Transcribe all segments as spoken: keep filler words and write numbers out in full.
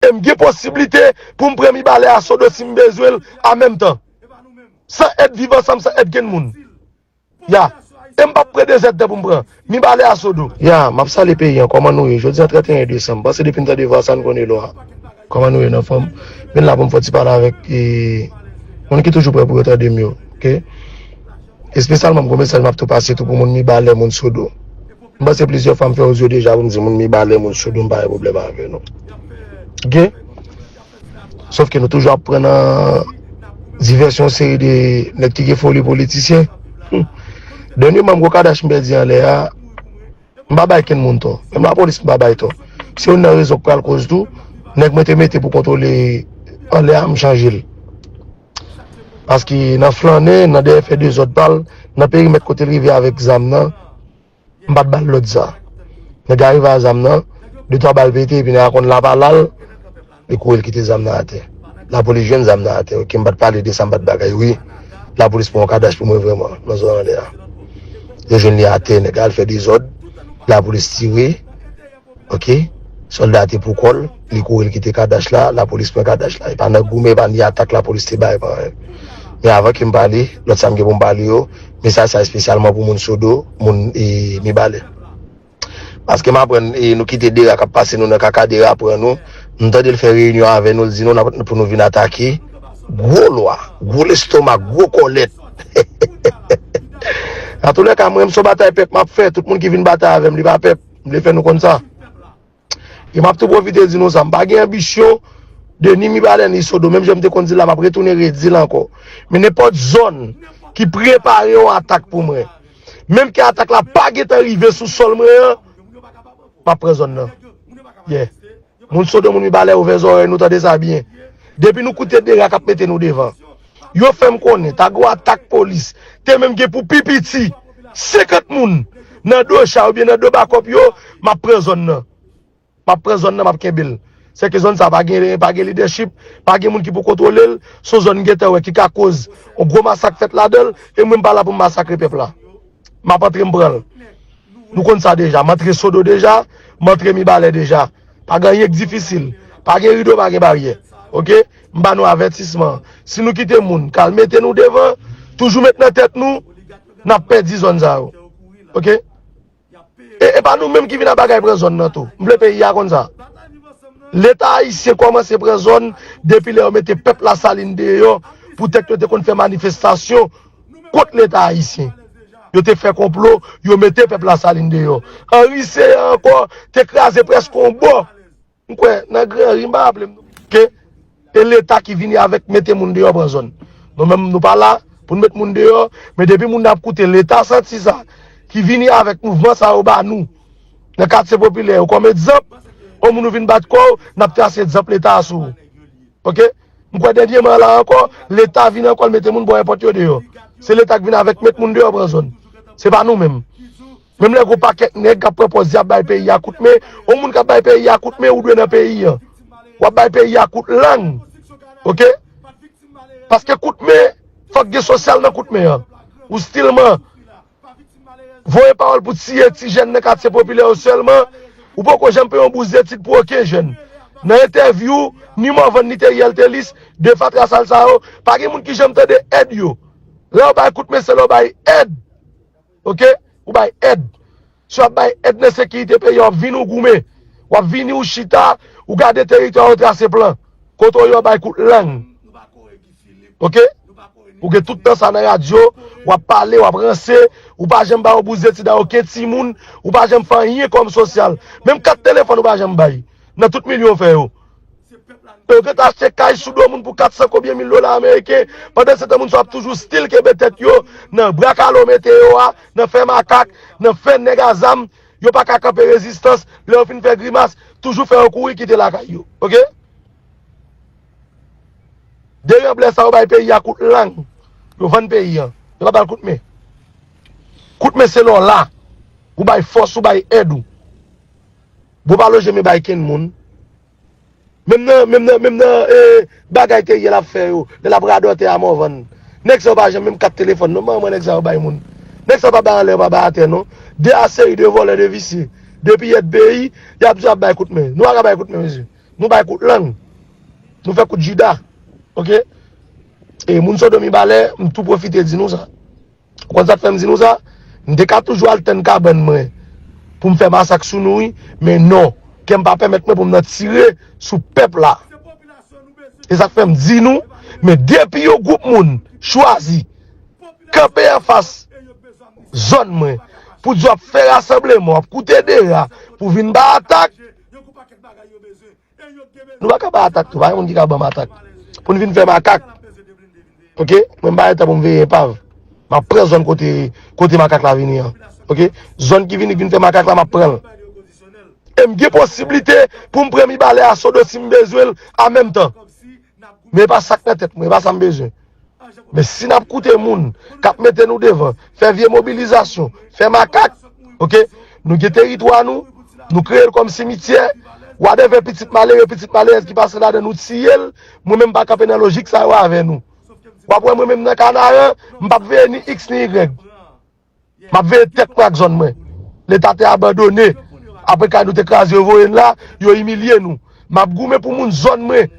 E m gen posiblite pou m pran Mibalè a Sodo si m bezwen l an menm tan. San èd Viv Ansanm, san èd kenn moun. Ya. E m p ap pran de zèdtan pou m pran. Mibalè a Sodo. Ya, m ap salye peyi an. Kòman nou ye? Jodi a trannteyen desanm. Pase depi n tande vwa sa n konnen lwa. Kòman nou ye, n anfòm? Vin la pou m fè ti pale avèk e, moun ki toujou prè pou yo tande m yo. Oke? Espesyalman, m gon mesaj m ap tou pase tou pou moun Mibalè, moun Sodo. M pase plizyè fwa m fè odyo deja pou m di moun Mibalè, moun Sodo, m pa gen pwoblèm avè nou. Oke? Sòf ke nou toujou ap pran nan divèsyon seri de nèg ki gen foli politisyen. Hmm. Dènyeman, m gwo kadach m pèdi anlè a, m pa bay kenn moun tò. Menm lapolis, m pa bay tò. Se youn nan rezon k pral koz tou, nèg mwen te mete pou kontwole anlè a, m chanje l. Paske nan flannen, nan dèyè fè dezòd pa l, nan perimèt kote l rive avèk zam nan, m pa t ba l lòd sa. Nèg la rive a zam nan, de twa bal pete, epi nèg la konn la pa la l, li kouri l kite zam nan atè. Lapolis jwenn zam nan atè, oke, m pa t pale de sa, m pa t bagay, wi. Lapolis pran yon kadach pou mwen vrèman, nan zòn anlè a. Yo jwenn li atè, nèg la al fè dezòd, lapolis tire, oke, sòlda te pou kò l, li kouri l kite kadach la, lapolis pran kadach la. E pa nan goumen, e pa ni atak lapolis te bay, pa anyen. Men avan ke m pale, lòt sa m gen pou m pale yo, mesaj sa espesyalman pou moun Sodo, moun e, Mibalè. Paske m aprann e, nou kite Dera k ap pase nou nan kaka, Dera pran nou. M tande l fè reyinyon avè nou, l di nou n ap, pou nou vin atake. Gwo lwa, gwo lestomak, gwo kòlèt. Antoulèka, mwen, m se yon batay pèp m ap fè. Tout moun ki vin batay avè m, li pa pèp. M vle fè nou konn sa. E m ap tou pwofite di nou sa, m pa gen anbisyon de ni Mibalè ni Sodo, menm jan m te konn di l la, m ap retounen redi l ankò. Men nenpòt zòn ki prepare yon atak pou mwen, menm ke atak la pa gentan rive sou sòl mwen an, m ap pran zòn nan. Yeah. Moun Sodo, moun Mibalè, ouvè zòrèy nou, tande sa byen. Depi nou koute Dera k ap mete nou devan. Yo fè m konnen, ta gen yon atak polis, te menm gen pou pi piti senkant moun nan do cha oubyen nan do bakòp yo, m ap pran zòn nan. M ap pran zòn nan, m ap kenbe l. Sèke zòn sa pa gen, pa gen lidèchip, pa gen moun ki pou kontwole l. Se yon zòn m gentan wè ki ka koz yon gwo masak fèt ladan l, e mwen m pa la pou m masakre pèp la. M ap antre, m pran l. Nou konn sa deja. M antre Sodo deja, m antre Mibalè deja. Pa gen anyen k difisil. Pa gen rido, pa gen baryè. Oke? M ba nou avètisman. Si nou kite moun k al mete nou devan, toujou met nan tèt nou, n ap pèdi zòn sa yo. Oke? E, e pa nou menm ki vin ap bagay pran zòn nan tou. M vle peyi a konn sa. Leta ayisyen kòmanse pran zòn depi lè yo mete pèp Lasalin deyò, poutèt yo te konn fè manifestasyon kont Leta ayisyen. Yo te fè konplo, yo mete pèp Lasalin deyò. Henri Céant ankò te kraze prèske yon bò. M kwè, nan Gran Ri, m pa raple m non. Oke? E Leta ki vini avèk mete moun deyò pran zòn. Nou menm, nou pa la pou n met moun deyò, men depi moun nan ap koute, Leta santi sa, ki vini avèk mouvman sa yo ba nou, nan katye popilè yo, kòm egzanp, yon moun ou vin bat kò w, n ap trase egzanp Leta a sou ou. Oke? M kwè dènyèman la ankò, Leta vin ankò, l mete moun bò èpòt yo deyò. Se Leta k vin avèk met moun deyò pran zòn. Se pa nou menm. Menm lè gon pakèt nèg k ap pran pòz y ap bay peyi a kout men, yon moun k ap bay peyi a kout men, ou dwe nan peyi an. W ap bay peyi a kout lang. Oke? Paske kout men, fòk gen sosyal nan kout men an. Ou stilman voye pawòl pou tiye ti jèn nan katye popilè yo sèlman, ou poko janm peye yon bous detid pou okenn jèn. Nan entèvyou, ni Morvan, ni Theriel Thelus, de fatra sal sa yo, pa gen moun ki janm tande èd yo. Lè w bay kout men, se lè w bay èd. Oke? Ou bay èd. Si w ap bay èd nan sekirite peyi a, w ap vini w goumen. W ap vini w chita, ou gade teritwa, ou trase plan. Kote w ye, w bay kout lang. Oke? Ou gen tout tan sa nan radyo, w ap pale, w ap ranse, ou pa janm ba yon bous detid a okenn timoun, ou pa janm fè anyen kòm sosyal. Menm kat telefòn ou pa janm bay. Nan tout milyon w fè yo. Yo gentan achte kay sou do moun pou kat san konbyen mil dola ameriken. Pandan se tan moun sa yo ap toujou still kenbe tèt yo nan bra kalo meteo a, nan fè makak, nan fè nèg a zam. Yo pa ka kanpe rezistans. Lè yo fin fè grimas, toujou fè yo kouri kite lakay yo. Oke? Deranblè sa yo bay peyi a kout lang. Yo vann peyi an. Yo pa ba l kout men. Kout men se lè w la. Ou bay fòs, ou bay èd ou. Bon, pa lonje men bay kenn moun. Menm nan, menm nan, menm nan e, bagay Theriel ap fè yo, lè l ap radòtè a Morvan. Nèg sa yo pa janm menm kat telefòn non, manman nèg sa yo bay moun. Nèg sa yo pa bay anlè, yo pa bay atè non. De a seri de vòlè, de visye. Depi yèd peyi, y ap di y ap bay kout men. Nou pa ka bay kout men, mesye. Nou bay kout lang. Nou fè kout jida. Oke? E moun Sodo Mibalè, m tou pwofite di nou sa. Ou konn sa k fè m di nou sa? M te ka toujou al tann kabann mwen pou m fè masak sou nou, wi. Men non, kè m pa pèmèt mwen pou m nan tire sou pèp la. E sa k fè m di nou, men depi yon gwoup moun chwazi kanpe anfas zòn mwen pou di w ap fè rasanbleman, w ap koute dera pou vin bay atak, nou pa ka bay atak tou, pa gen moun ki ka ban m atak. Pou n vin fè makak. Oke? Mwen m pa gen tan pou m veye epav. M ap pran zòn kote, kote makak la vini an. Oke? Zòn ki vini, vin fè makak la, m ap pran l. E m gen posiblite pou m pran Mibalè a Sodo si m bezwen l an menm tan. Men e pa sa k nan tèt mwen, e pa sa m bezwen. Men si n ap koute moun k ap mete nou devan, fè vye mobilizasyon, fè makak, oke? Nou gen teritwa nou, nou kreye l kòm simityè, whatever, pitit malere, pitit malerèz ki pase ladan nou tiye l, mwen menm m pa kanpe nan lojik sa yo avè nou. W ap wè mwen menm nan Kanaran, m p ap veye ni X ni Y. M ap veye tèt mwen ak zòn mwen. Leta te abandone. Apre kay nou te kraze, yo voye n la, yo imilye nou. M ap goumen pou moun zòn mwen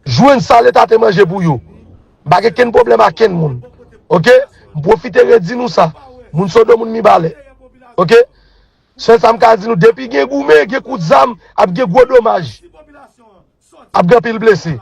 jwenn sa Leta te manje pou yo. M pa gen kenn pwoblèm ak kenn moun. Oke? M pwofite redi nou sa. Moun Sodo, moun Mibalè. Oke? Sèl sa m ka di nou, depi gen goumen, gen kout zam, ap gen gwo domaj. Ap gen anpil blese.